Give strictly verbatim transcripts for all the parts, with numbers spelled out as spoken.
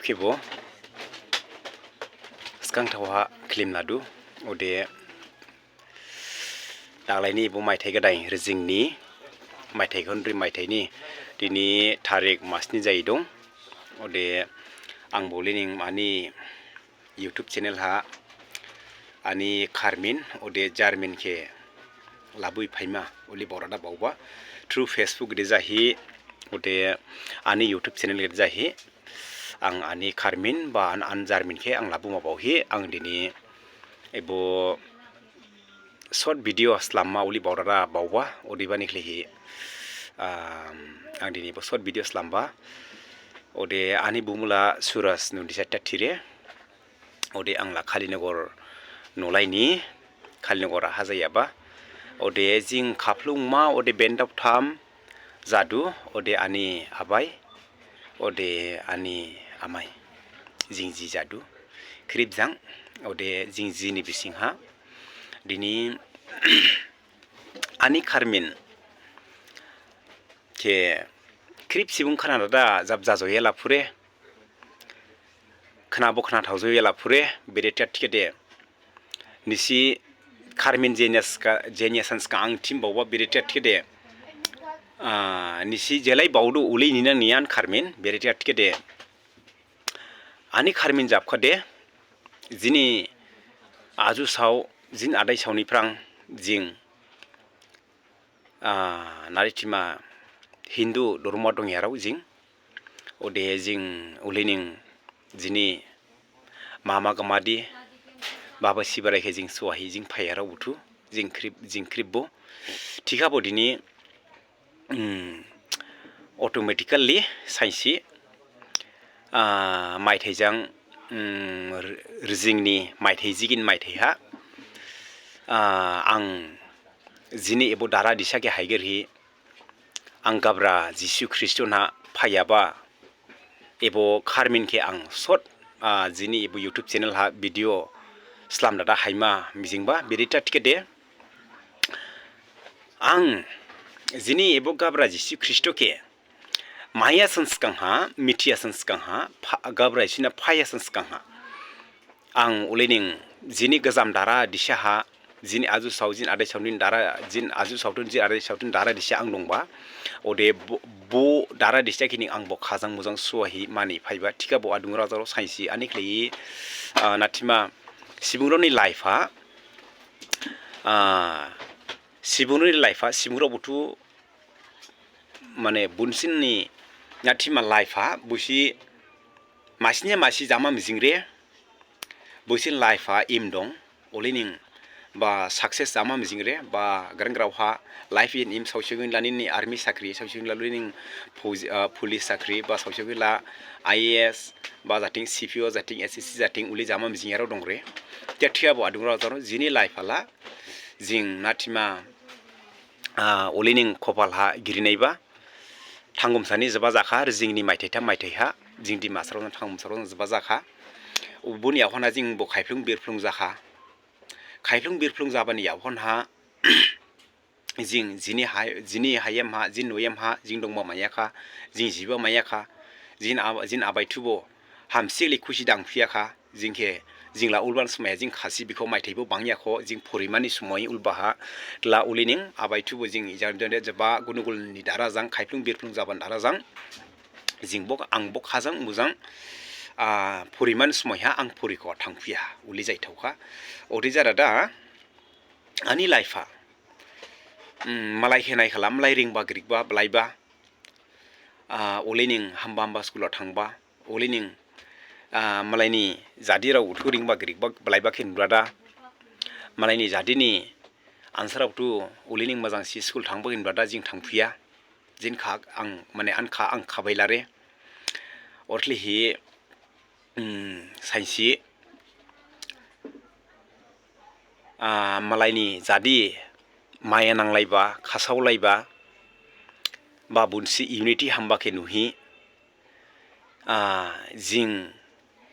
Khebo sgang thaoha khlim ladu, ode daglaini bo maithai gadain rijingni maithai khonri maithaini dini tarik masni jai dong. Ode ang bolining ani YouTube channel ha ani kharmin ode jarmin khe labui phaima uli borada baoba through Facebook de jahi ode ani YouTube channel de jahi ang ani kharmin ba an, an jarmin khe ang labuma baohi ang dini ebo short video slamma uli borada baoba odebani khlaihi ang dini ebo short video slamba. Ode ani bumula Suraj Nunisa Tathire. Ode ang la Kalinogor nolaini, Kalinogor hajayaba. Ode jing khaphlungma ode bendap tham jadu, ode ani abai, ode ani amai, jing ji jadu. Khrip jang, ode jing jini bisingha dini ani kharmin khe khrip sibung khanadada jab jajoye laphure. Khnabo khna thaojaoye laphure, bede thiya thikhade nisi kharmin jenias ka, jenias hans ka ang thim baoba bede thiya thikhade, ah, nisi jelai baodu uli nina niyan kharmin bede thiya thikhade ani kharmin jabkhade jini aju sao, jini adai saoni phrang jing, ah, narithima Hindu dormo dongyarao jing. Ode jing ulining jini mama gamadi Baba Sibarai khe jing suahi jing phaiyarao buthu jing khrip, jing khripbo. Thikhabo dini, um, automatically sainsi, ah, maithai jang, um, ri-, rijingni maithai jigin maithai ha, ah, ang jini ebo dara disa khe haigerhi ang Gabra Jisu Khristo na phaiyaba ebo kharmin khe ang short, ah, jini ebo YouTube channel ha video slamdada haima mijingba bede thikhade ang jini ebo Gabra Jisu Khristo khe maiya san sgang ha, mithiya san sgang ha, pha-, Gabra Jisu na phaiya san sgang ha ang ulining jini gajam dara disa ha, jini aju sao, jini adai saothun dara, jini aju saothun, jini adai saothun dara disa ang dongba. Ode bo, bo dara disa khining ang bo khajang mujang suahi mani phaiba. Thikhabo adung rajarao sainsi ani khlaihi, ah, nathima sibungrao ni life ha, ah, sibungrao ni life ha, sibungrao buthu mane bunsin ni nathima life ha busi masi ni masi jama mijingre, busin life ha aim dong, ulining ba success jama mijingre, ba grangrao ha life in aim saosogin lani ni army sakri, saosogin la ulining fauji, ah, police sakri, ba saosogin la I A S, ba jathing C P O, jathing S S C, jathing uli jama mijingyarao dongre. Thiya thikhabo adung rajarao jini life ha la jing nathima, ah, ulining khopal ha girinaiba. Thangumsani jaba jakha, rijingni maithai tham maithai ha, jing Dimasarao na Thangumsarao na jaba jakha. Ubuni yahon ha jing bo khaiphlung birphlung jakha. Khaiphlung birphlung jabani yahon ha, jing jini hai, jini hayem ha, jini noyem ha, jing dongba maiyakha, jing jiba maiyakha, jin ab-, jin abaithubo hamsili khusi dangphiyakha. Jing khe, jing la ulban smaya jing khasi bikho maithaibo bangyakho, jing phurimani smai ulbaha, tla ulining abaithubo jing ijang jang de jaba gunugul ni dara jang, khaiphlung birphlung jaban dara jang, jing bo, ang bo khajang mujang, ah, phurimani smaiha ang phurikho thangphiya, uli jaithaokha. Ode jara da, ani life ha, um, malai khe naikhala, malai ringba grikba, blaiba, ah, ulining hamba hamba school ha thangba, ulining, ah, malaini jadirao uthu ringba grikba blaiba khe nulada, malaini jadini ansarao uthu ulining majang si school thangba khe nulada jing thangphiya, jin kha ang, mane an kha ang khabailare, orthlihi, um, sainsi, ah, malaini jadi maya nanglaiba, khasaolaiba, ba bunsi unity hamba khe nuhi, ah, jing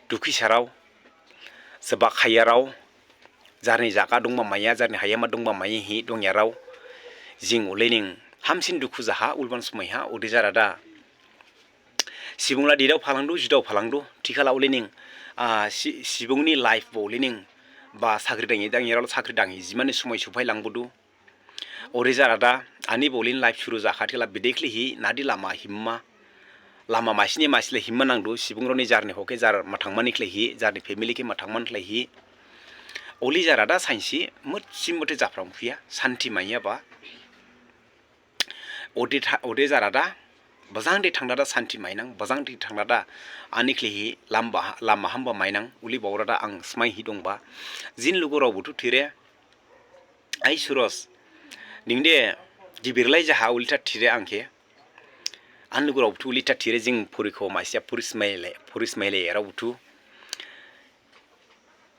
dukhisarao, jaba khaiyarao, jarni jaga dongba maiya, jarni hayama dongba maiya hi dongyarao, jing ulining hamsin dukhu jaha, ulban smaiha, ode jara da. Sibung la didao phalangdu, jidao phalangdu, thikhala ulining, ah, si-, sibungni life bo ulining, ba sakri danghi, danghi, ralo sakri danghi, jimani somoi suphai langbudu. Ode jarada, ani bo ulin life suru jakha thikhala bede khlaihi, nadi lama himma, lama masini masile himma nangdu, sibungroni jarni hoke jar mathangmani khlaihi, jarni family khe mathangmani khlaihi. Uli jarada sainsi, mutsi mute japhrang phuya, santi maiyaba. Ode tha-, ode jarada, bajang de thangdada santi mainang, bajang de thangdada, ani khlaihi lamba, lama hamba mainang, uli baorada ang smaihi dongba. Jin lugurao buthu thire, ai Suros, ningde, gibirlai jaha ulitha thire angkhe. An lugurao buthu ulitha thire jing phurikho maisiya phurismaile, phurismaile erao buthu.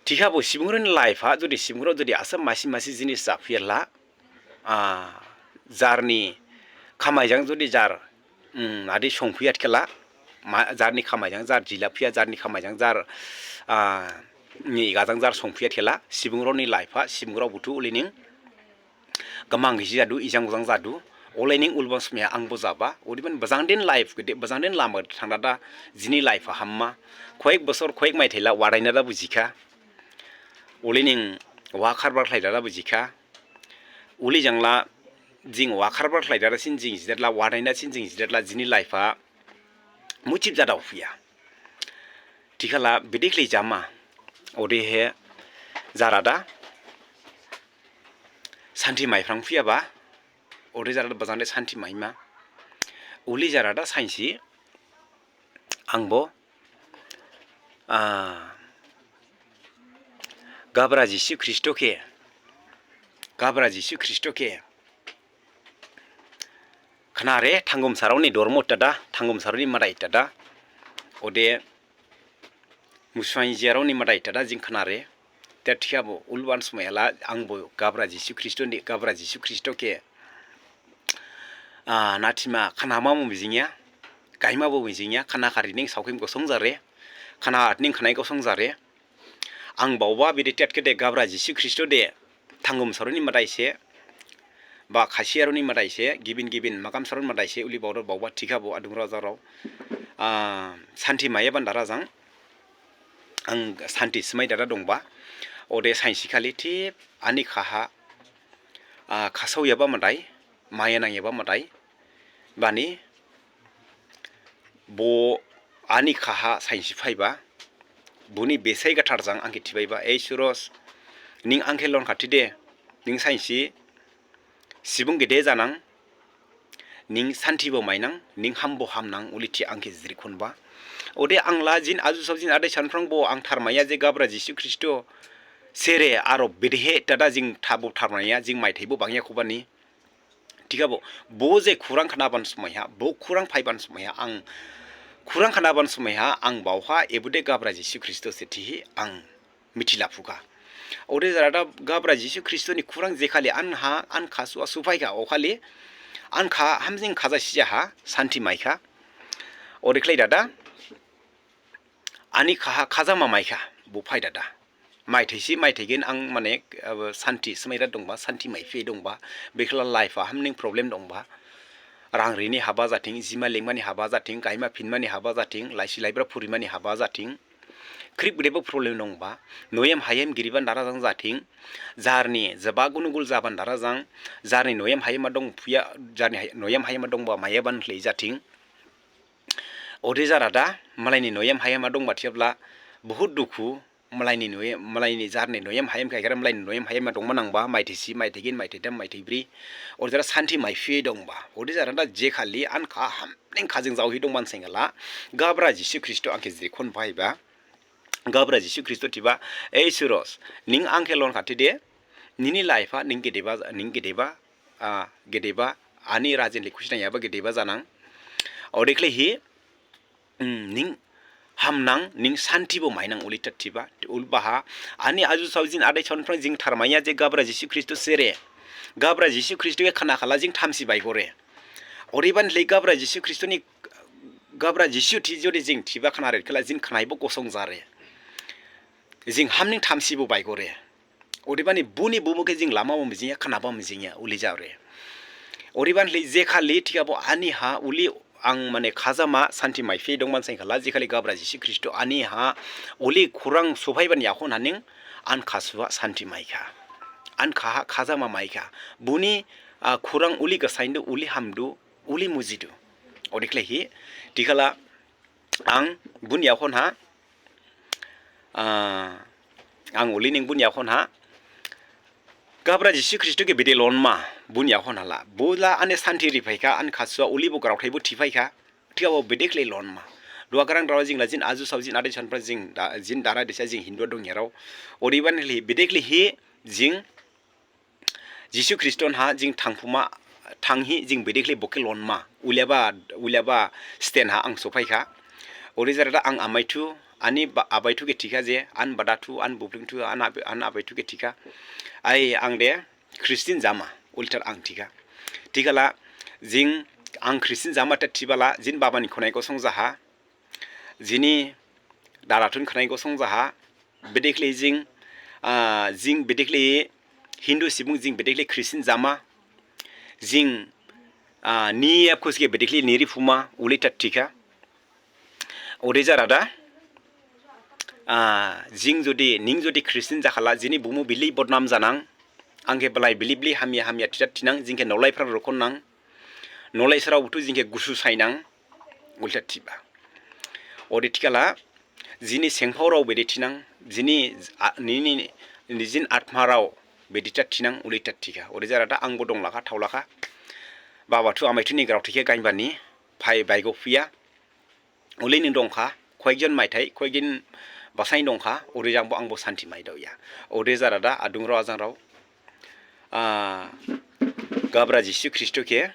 Thikhabo sibungroni life ha, jodi sibungrao jodi asa masi masi jinis japhuyala, ah, jarni khamai jang jodi jar, um, adi songphuya thikhala, ma-, jarni khamai jang jar jilaphuya, jarni khamai jang jar, ah, ni gajang jar songphuya thikhala, sibungraoni life ha, sibungrao buthu ulining, gamang gisi jadu, ijang bujang jadu, olaining ulban smaiha angbo jaba, odebani bajang din life gede, bajang din lama thangdada, jini life ha hamma, koyek bosor, koyek maithai la, wadainada bujikha, ulining wakhar bar khlaidada bujikha, uli jangla, jing wakhar bar khlaidada sin jing jidadla, wadaina sin jing jidadla, jini life ha, muchip jadao phuya. Thikhala bede khlai jama, odehe jarada, santi maiphrang phuyaba, ode jarada bajang de santi maima. Uli jarada sainsi, angbo, ah, Gabra Jisu Khristo khe, Gabra Jisu Khristo khe, khnare, Thangumsarao ni dormo tada, Thangumsarao ni madai tada, ode Musuanjirao ni madai tada jing khnare, te thikhabo ulban smaiyala angbo Gabra Jisu Khristo ni, Gabra Jisu Khristo khe, ah, nathima khnama bo mijingya, gaima bo mijingya, khna khari ning saokhim gosong jare, khna at ning khnai gosong jare, ang baoba bede thiyatkhe de Gabra Jisu Khristo de, Thangumsarao ni madai se, ba Khasiyarao ni madai se, gibin gibin Magamsarao ni madai se, uli baoda baoba thikhabo adungrao ajangrao, ah, santi maiyaba dara jang, ang santi smai dada dongba, ode sainsi khali thip ani khaha, ah, khasaoyaba madai, maya nangyaba madai, bani, bo ani khaha sainsi phaiba, boni besai gathar jang angkhe thibaiba, ei Suros, ning angkhe lonkha thide, ning sainsi, sibung gede janang, ning santi bo mainang, ning ham bo hamnang, ulithi angkhe jirikhonba. Ode angla jin aju sao jin adai sanphrang bo ang tharmaiya je Gabra Jisu Khristo sere aro bedehe tada jing thabo tharmaiya, jing maithai bo bangya khobani. Thikhabo, bo je khurang khnaban smaiha, bo khurang phaiban smaiha, ang khurang khnaban smaiha, ang baoha, ebo de Gabra Jisu Khristo se thihi, ang mithilaphuka. Ode jarada Gabra Jisu Khristo ni khurang jekhali anha, an kha sua suphaikha, okhali, an kha hamjing khaja sijaha, santi maikha. Ode khlai dada, ani khaha khajama maikha, bo phai dada. Maithaisi, maithaigin ang mane, abo, santi smaira dongba, santi maiphi dongba, bekhala life ha hamning problem dongba. Rang rini haba jathing, jima lengmani haba jathing, gaima phinmani haba jathing, laisi laibra phurimani haba jathing. Khrip gedebo problem dongba, noyem hayem giriban dara jang jathing, jarni jaba gunugul jaban dara jang, jarni noyem hayema dongphuya, jarni hay-, noyem hayema dongba mayaban khlai jathing. Ode jarada, malaini noyem hayema dongba thiyabla, buhut dukhu, malaini noye-, malaini jarni noyem hayem khaikhe, malaini noyem hayema dongma nangba, maithai si, maithai gin, maithai tham, maithai bri. Ode jara santi maiphi dongba. Ode jarada jekhali an kha hamning khajing jaohi dongban sengala, Gabra Jisu Khristo angkhe jirikhon phaiba. Gabra Jisu Khristo thiba, ei Suros, ning angkhe lonkha thide, nini life ha ning gedeba, ning gedeba, ah, gedeba, ani rajen le khusi nangyaba gedeba janang. Ode khlaihi, um, ning hamnang, ning santi bo mainang ulitha thiba, ulbaha, ani aju saojin adai saonphrang jing tharmaiya je Gabra Jisu Khristo sere, Gabra Jisu Khristo khe khna khala jing thamsi baigore. Odeban le Gabra Jisu Khristo ni, Gabra Jisu thi jodi jing thiba khna re khala jing khnaibo gosong jare. Jing hamning thamsibo baigore. Odebani buni bumu khe jing lama bo mijingya, khnaba mijingya, uli jare. Odeban le jekhali thikhabo ani ha uli ang mane khajama santi maiphi dongban saikhala, jekhali Gabra Jisu Khristo ani ha uli khurang sophaibani yakhon haning an khasua santi maikha. An khaha khajama maikha. Buni, ah, khurang uli gasaindu, uli hamdu, uli mujidu. Odekhlaihi, thikhala ang buni yakhon ha, ah, ang uli ning buni yakhon ha, Gabra Jisu Khristo khe bede lonma buni yakhon hala. Bola ane santi riphaikha, an khasua ulibo graothaibo thiphaikha. Thikhabo bedekhlai lonma. Duha garang dara jing la jin aju sao jin adai sanpra jing da, jin dara desa jing Hindu dongyarao. Odebani khlaihi bedekhlaihi jing Jisu Khristo ha jing thangphuma, thanghi jing bedekhlai bokhe lonma. Uliaba, uliaba sten ha ang sophaikha. Ode jarada ang amaithu, ani ba-, abaithu khe thikha je, an badathu, an bublingthu, an ab-, an abaithu khe thikha. Ai ang de Christian jama, ulithar ang thikha. Thikhala jing ang Christian jama ta thibala, jin babani khonai gosong jaha, jini darathun khonai gosong jaha, bedekhlai jing, ah, jing bedekhlai Hindu sibung jing bedekhlai Christian jama, jing, ah, ni apkhos khe bedekhlai niriphuma, ulitha thikha. Ode jarada, ah, jing jodi, ning jodi Christian jakhala, jini bumu bili bodnam janang, ang khe belai bili bili hamya hamya thitha thinang, jing khe nolai phrang rokhon nang, nolai sarao buthu jing khe gusu sainang, ulitha thiba. Ode thikhala, jini sengphaorao bede thinang, jini a-, nini, nijin atmarao bede tha thinang, ulitha thikha. Ode jarada angbo donglakha, thaolakha. Babathu amaithu ni graothai khe gainbani, phai baigo phiya. Uli ning dongkha, koyekjon maithai, koyekdin basain dongkha, ode jangbo angbo santi maidaoya. Ode jarada adungrao ajangrao, ah, Gabra Jisu Khristo khe,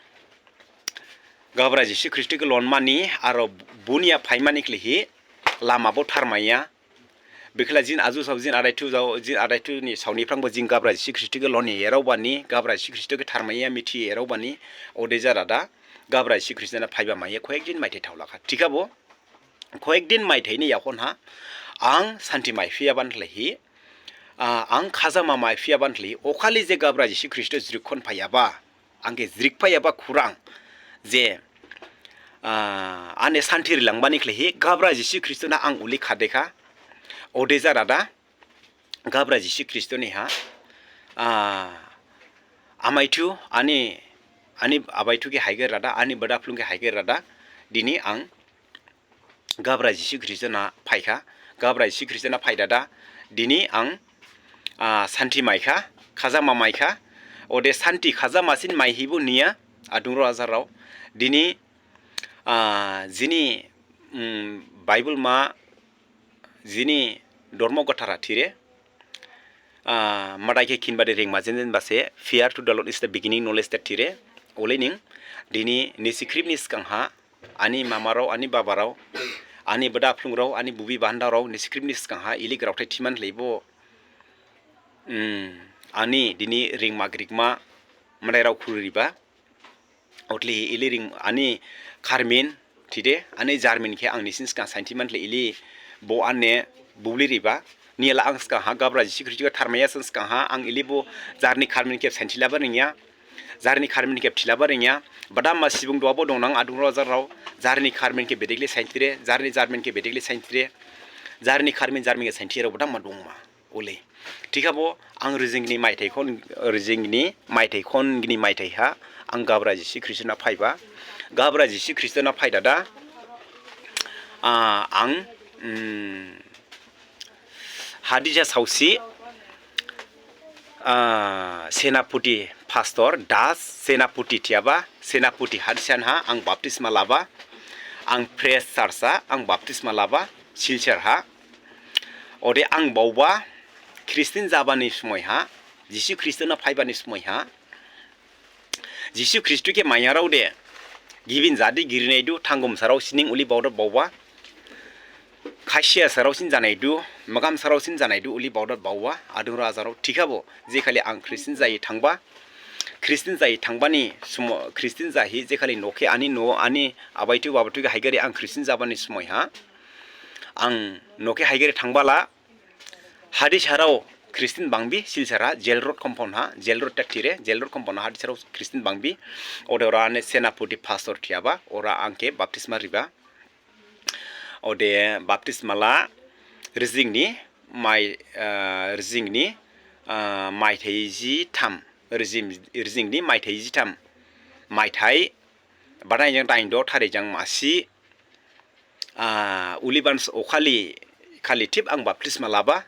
Gabra Jisu Khristo khe lonmani aro buniya phaimani khlaihi lamabo tharmaiya. Bekhela jin aju sao jin adaithu jao, jin adaithu ni saoni phrangbo jin Gabra Jisu Khristo khe loniyaraobani, Gabra Jisu Khristo khe tharmaiya mithiyaraobani, ode jarada Gabra Jisu Khristo na phaiba maiya koyekdin maithai thaolakha. Thikhabo, koyekdin maithai ni yakhon ha, ang santi maiphiyaban khlaihi, ah, ang khajama maiphiyaban khlaihi, okhali je Gabra Jisu Khristo jrikhon phaiyaba, ang khe jrik phaiyaba khurang, je, ah, ane santi rilangbani khlaihi, Gabra Jisu Khristo na ang uli khadekha, ode jarada, Gabra Jisu Khristo ni ha, ah, amaithu, ani, ani abaithu khe haigerada, ani badaphlung khe haigerada, dini ang Gabra Jisu Khristo na phaikha, Gabra Jisu Khristo na phaidada, dini ang, ah, santi maikha, khajama maikha, ode santi khajama sin maihibo niya, adungrao ajangrao, dini, ah, jini, mm, Bible ma, jini dormo gathara thire, ah, Madai khe khinbade ringma jenjen base, fear to the Lord is the beginning knowledge that thire, ole ning, dini nisi khrip ni sgang ha, ani mamarao, ani babarao, ani badaphlungrao, ani bubi bandarao, nisi khrip ni sgang ha, ili graothai thiman leibo, mm, ani dini ringma grikma, Madairao khuririba, Odehe ili ring ani kharmin, thide, ani jarmin khe ang nisin sgang sainthi manle ili bo ane bubli riba. Niyala ang sgang ha Gabra Jisu Khristo khe tharmaiya san sgang ha ang ili bo jarni kharmin khe sainthi laba ringya. Jarni kharmin khe thilaba ringya. Badama sibung duhabo dongnang adungrao ajangrao. Jarni kharmin khe bedekle sainthire, jarni jarmin khe bedekle sainthire. Jarni kharmin jarmin khe sainthire badama dongma. Ule. Thikhabo ang rijingni maithai khon, rijingni maithai khon gini maithai ha ang Gabra Jisu Khristo na phaiba. Gabra Jisu Khristo na phaidada, ah, ang, mm, hadisa saosi, ah, Senapati pastor, Das Senapati thiyaba, Senapati hadisan ha ang baptisma laba, ang Pres Church ha ang baptisma laba, Silchar ha. Ode ang baoba, Khristin jabani somoi ha, Jisu Khristo na phaibani somoi ha, Jisu Khristo khe maiyarao de, gibin jadi girinaidu, thangum sarao sining uli baodat baoba, khasiya sarao sin janaidu, magam sarao sin janaidu uli baodat baoba, adungrao ajangrao thikhabo, jekhali ang Khristin jahi thangba, Khristin jahi thangbani somoi, Khristin jahi jekhali nokhe ani no, ani abaithu babaithu khe haigari ang Khristin jabani somoi ha, ang nokhe haigari thangbala, hadisarao Christian bangbi Silchar ha, Jail Road compound ha, Jail Road ta thire, Jail Road compound ha Hadisarao Christian bangbi. Ode ora ane Senapati pastor thiyaba, ora ang khe baptisma riba. Ode baptisma la rijing ni mai, ah, rijing ni, ah, maithai jitham, rijing, rijing ni maithai jitham maithai, badain jang dain do, thari jang masi, ah, Olibans okhali, khali thip ang baptisma laba,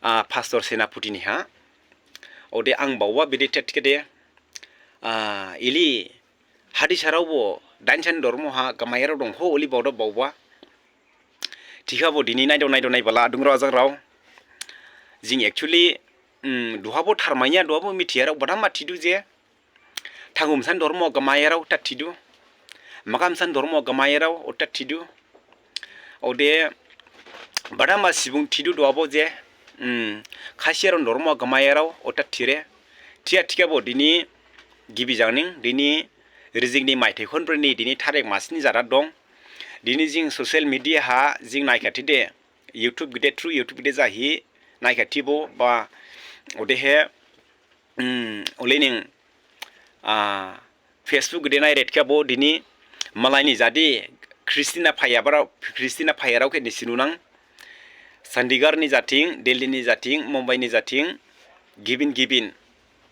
ah, Pastor Senapati ni ha. Ode ang baoba bede thikhade, ah, ili Hadisarao bo dainsan dormo ha gamayarao dong ho, oli baoda baoba. Thikhabo dini naido naido naibala adungrao ajangrao. Jing actually, mm, duhabo tharmaiya, duhabo mithiyarao badama thidu je. Thangumsan dormo gamayarao ta thidu. Magamsan dormo gamayarao o ta thidu. Ode badama sibung thidu duhabo je. Mm, khasiyaron dormo gamayarao o ta thire. Thiya thikhabo dini gibi jangning, dini rijing ni maithai khonbrini dini tharek masni jara dong. Dini jing social media ha jing naikhathide, YouTube gede, through YouTube gede jahi naikhathibo ba odehe, mm, olening, ah, Facebook gede nairet khabo dini malaini jadi Christian phaiyaba, Christian phaiyarao khe nisi nunang. Chandigarh ni jathing, Delhi ni jathing, Mumbai ni jathing, gibin gibin,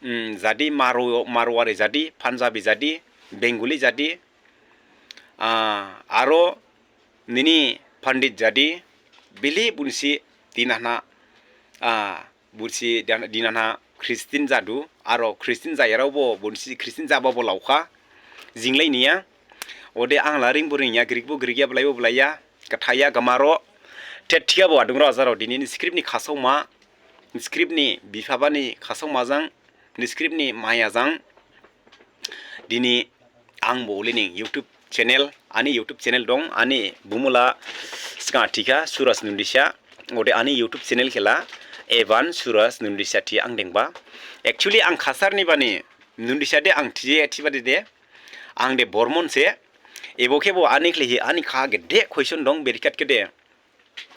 mm, jadi Maru-, Marwari jadi, Punjabi jadi, Bengali jadi, ah, aro nini Pandit jadi, bili bonsi dinana, ah, bonsi dan-, dinana Christian jadu, aro Christian jayarao bo bonsi Christian jaba bo laokha, jinglai niya, ode ang la ringbo ringya, grikbo grikya, blaibo blaiya, kathaya gamaro, thikhabo adungrao ajangrao dini ni script ni khasaoma, script ni biphaba ni khasaoma jang, ni script ni maya jang, dini ang bo olening YouTube channel, ani YouTube channel dong, ani bumu la sgang thikha Suraj Nundisa, ode ani YouTube channel khe la Evan Suraj Nundisa thi ang dengba. Actually ang Khasar ni bani Nundisa de ang thiye thiba de de, ang de Bormon se, ebo khebo ani khlaihi ani kha gede question dong berikat khe de.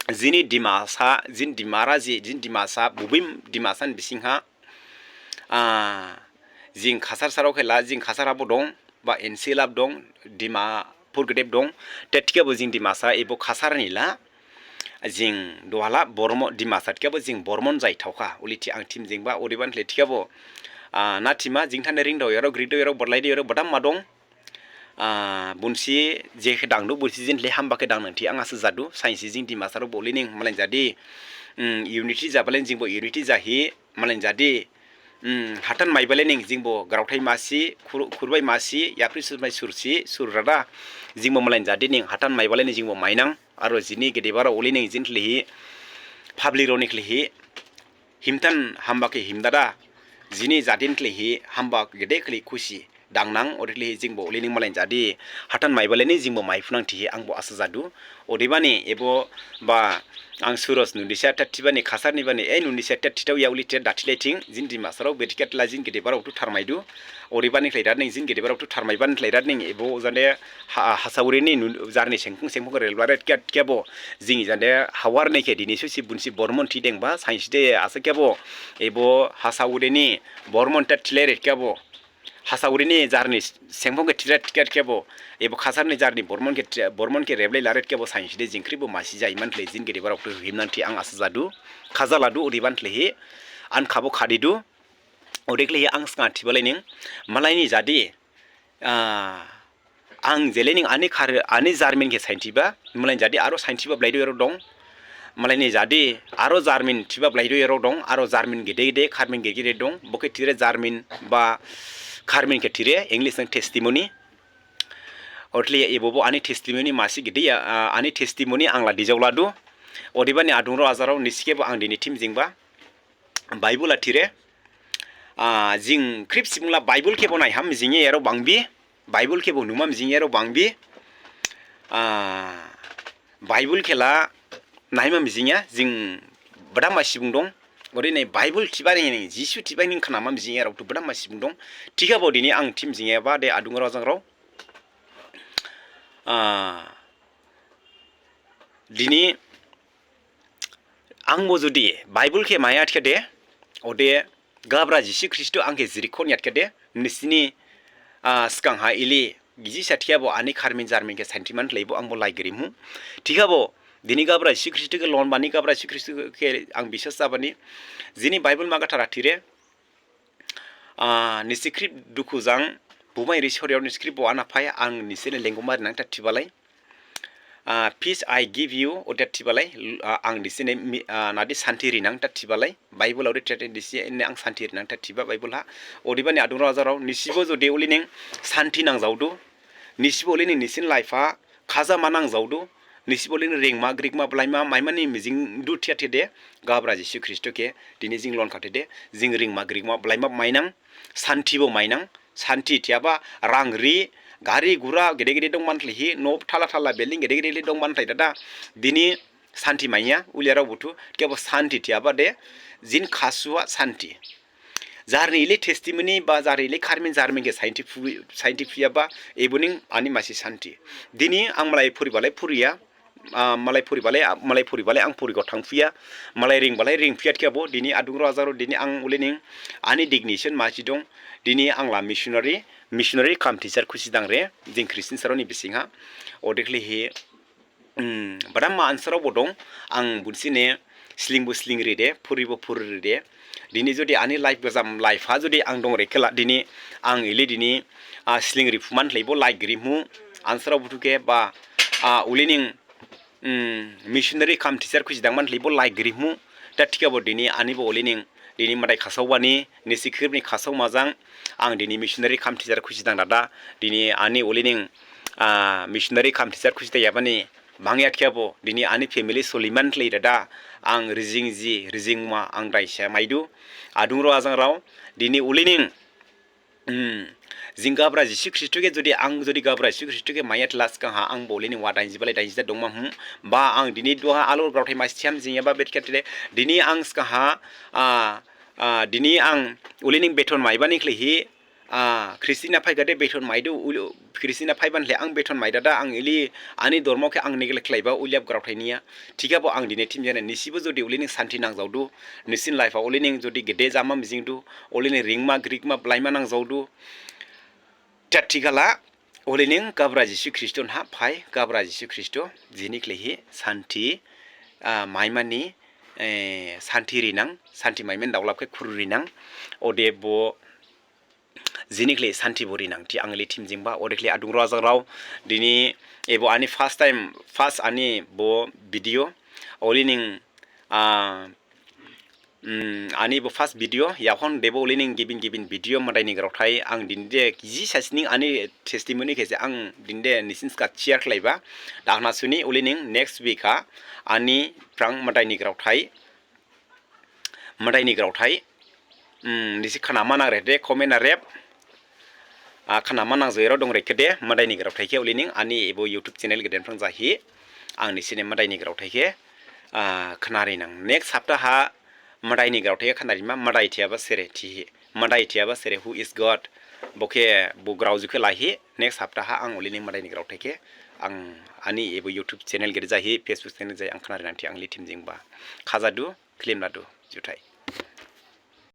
Jini Dimasa, jini Dimara ji, jini Dimasa, bubim Dimasa ni bising ha, ah, jing Khasar sarao khe la, jing Khasar habo dong, ba N C L habo dong, Dimapur gedep dong, thikhabo jing Dimasa, ebo Khasar ni la, jing duha la Bormon, Dimasa thikhabo jing Bormon jai thaokha, oli thi ang thim jingba, odebani khlai thikhabo, ah, na thima, jing thane ringdaoyarao, grikdaoyarao, bodlaidaoyarao, badama dong, Ah, bonsi je khe dangdu, bonsi jini khlai hamba khe dangnang thi ang asa jadu, sainsi jing Dimasarao bo olening malain jadi, mm, unity jabalening jingbo unity jahi, malain jadi, mm, hathan maibalening jingbo graothai masi, khur-, khurbai masi, yaphri surbai sursi, surrada, jingbo malain jadi ning hathan maibalening jingbo mainang, aro jini gedebarao olening jini khlaihi, public rao ni khlaihi, himthan hamba khe himdada, jini jadi ni khlaihi, hamba gede khlai khusi dangnang, ode khlaihi jingbo olening malain jadi, hathan maibaleni jingbo maiphunang thihi angbo asa jadu. Odebani ebo ba ang Suraj Nundisa ta thibani Khasar ni bani, e Nundisa ta thithaoya oli thi da thilai thing, jini Dimasarao bedikat la jini gedebarao thu tharmaidu. Odebani khlai da ning jini gedebarao thu tharmaibani khlai da ning ebo jande ha-, Hasauri ni nun-, jarni sengphong sengphong khe rebla re thikhabo, jini jande hawar ni khe dini susi bonsi Bormon thi dengba, sainsi de asa khebo, ebo Hasauri ni Bormon ta thilai re thikhabo, Hasauri ni jarni sengphong khe thilai re thikhabo, ebo Khasar ni jarni Bormon khe thi-, Bormon khe reblai la re thikhabo, sainsi de jing khripbo masi jaimani khlai jini gedebarao thu himnang thi ang asa jadu, khajaladu, odebani khlaihi, ani khabo khadidu, ode khlaihi ang sgang thibalai ning, malaini jadi, ah, ang jele ning ani khar-, ani jarmin khe sainthiba, malaini jadi aro sainthiba blaidu ero dong. Malaini jadi aro jarmin thiba blaidu ero dong, aro jarmin gede gede, kharmin gede gede dong. Bo khe thire jarmin ba kharmin khe thire, English nang testimony. Odehe ebo bo ani testimony masi gede ya, ah, ani testimony ang la dijaoladu. Odebani adungrao ajangrao nisi khebo ang dini thim jingba. Bible ha thire, ah, jing khrip subung la Bible khebo naiham jingyarao bangbi, Bible khebo numam jingyarao bangbi, ah, Bible khe la naimam jingya, jing badama subung dong, ode ne Bible thibani ning, Jisu thibani ning khnamam jingyarao thu badama subung dong, thikhabo dini ang thim jingyaba de adungrao ajangrao, ah, dini Angbo jodi Bible khe maiya thikhade, ode Gabra Jisu Khristo ang khe jirikhon ya thikhade, nisini, ah, sgang ha ili gijisa thiyabo ani kharmin jarmin khe santhi man khlaibo angbo lai girimu. Thikhabo, dini Gabra Jisu Khristo khe lonbani, Gabra Jisu Khristo khe ang biswas jabani, jini Bible ma gathara thire, ah, nisi khrip dukhu jang, bumai ri soriao nisi khrip bo ana phai, ang nisine lengkhuma rinang tha thibalai. Ah, peace I give you, ode thibalai, ah, ang nisine mi-, ah, nadi santhi rinang tha thibalai. Bible ode thete nisine ang santhi rinang tha thiba Bible ha. Odebani adungrao ajangrao, nisibo jodi ulining santhi nangjaodu, nisibo ulining nisin life ha khajama nangjaodu, nisibo ulining ringma, grikma, blaima, maimani mijingdu thiya thikhade, Gabra Jisu Khristo khe, dini jing lon kha thikhade, jing ringma, grikma, blaima mainang, santhi bo mainang, santhi thiyaba, rang ri, gari gura, gede gede dong man khlaihi, no thala thala building gede gede dong man khlai dada, dini santhi maiya, uliyarao buthu, kebo santhi thiyaba de, jin khasuha santhi. Jarni ili testimony ba jarni ili kharmin jarmin khe santhi phu-, santhi phiyaba, eboning ani masi santhi. Dini ang malai phuribalai phuriya, ah, malai phuribalai, ah, malai phuribalai ang phurigo thangphiya, malai ringbalai ringphiya thikhabo, dini adungrao ajangrao, dini ang ulining ani designation masi dong, dini ang la missionary, missionary cum teacher khusi dangre, jing Christian sarao ni bising ha, odekhlaihi, um, badamma ansarao bo dong, ang bunsine slingbo sling ride, phuribo phuri ride. Dini jodi ani life gajam life ha jodi ang dongre khela, dini ang ili dini, ah, sling riphuman khlaibo lai girimu, ansarao buthu khe ba, ah, ulining, um, missionary cum teacher khusi dangman khlaibo lai girimu, da thikhabo dini anibo ulining, dini madai khasaobani, nisi khripni khasaoma jang, ang dini missionary cum teacher khusi dang dada, dini ani ulining, ah, missionary cum teacher khusi dangyabani, bangya thikhabo, dini ani family soliman khlai dada, ang rijing ji, rijingma, ang daisa maidu, adungrao ajangrao, dini ulining, um, jing Gabra Jisu Khristo khe jodi ang jodi Gabra Jisu Khristo khe maiya thila sgang ha angbo ulining wa dainjibalai dainjida dongma hum, ba ang dini duha alo graothai masi thiam jingyaba bede khe thile, dini ang sgang ha, ah, ah, dini ang ulining beton maibani khlaihi, ah, Christian ha phaikhade beton maidu, ul-, Christian ha phaibani khlai ang beton maidada, ang ili ani dormo khe ang neglect khlaiba uliyaba graothai niya. Thikhabo ang dini thimjane nisibo jodi ulining santhi nangjaodu, nisin life ha ulining jodi gede jama mijingdu, ulining ringma, grikma, blaima nangjaodu. Thiya thikhala, ulining Gabra Jisu Khristo ha phai, Gabra Jisu Khristo, jini khlaihi santhi, ah, maimani, eh, santhi rinang, santhi maimani daolap khe khuru rinang, ode bo, jini khlaihi santhi bo rinang, thi ang ili thimjingba, odekhlaihi adungrao ajangrao, dini ebo ani first time, first ani bo video, ulining, ah, um, ani bo first video, yaohon debo ulining gibin gibin video madaini graothai, ang dinde gijisa sining ani testimony khe se ang dinde nisin sgang share khlaiba, dakhna suni ulining next week ha, ani phrang madaini graothai, madaini graothai, um, nisi khnama nang rede, comment ha reb, ah, khnama nangjaoyarao dongre khede, madaini graothai khe ulining, ani ebo YouTube channel geden phrang jahi, ang nisine madaini graothai khe, ah, khnari nang. Next hapta ha, madaini graothai khe khnarima, madai thiyaba sere thihi, madai thiyaba sere, who is God, bo khe, bo graoju khe laihi, next hapta ha, ang ulining madaini graothai khe, ang, ani ebo YouTube channel gede jahi, Facebook channel jahi, ang khnari nang thi, ang ili thimjingba. Khajadu, khlim ladu, juthai.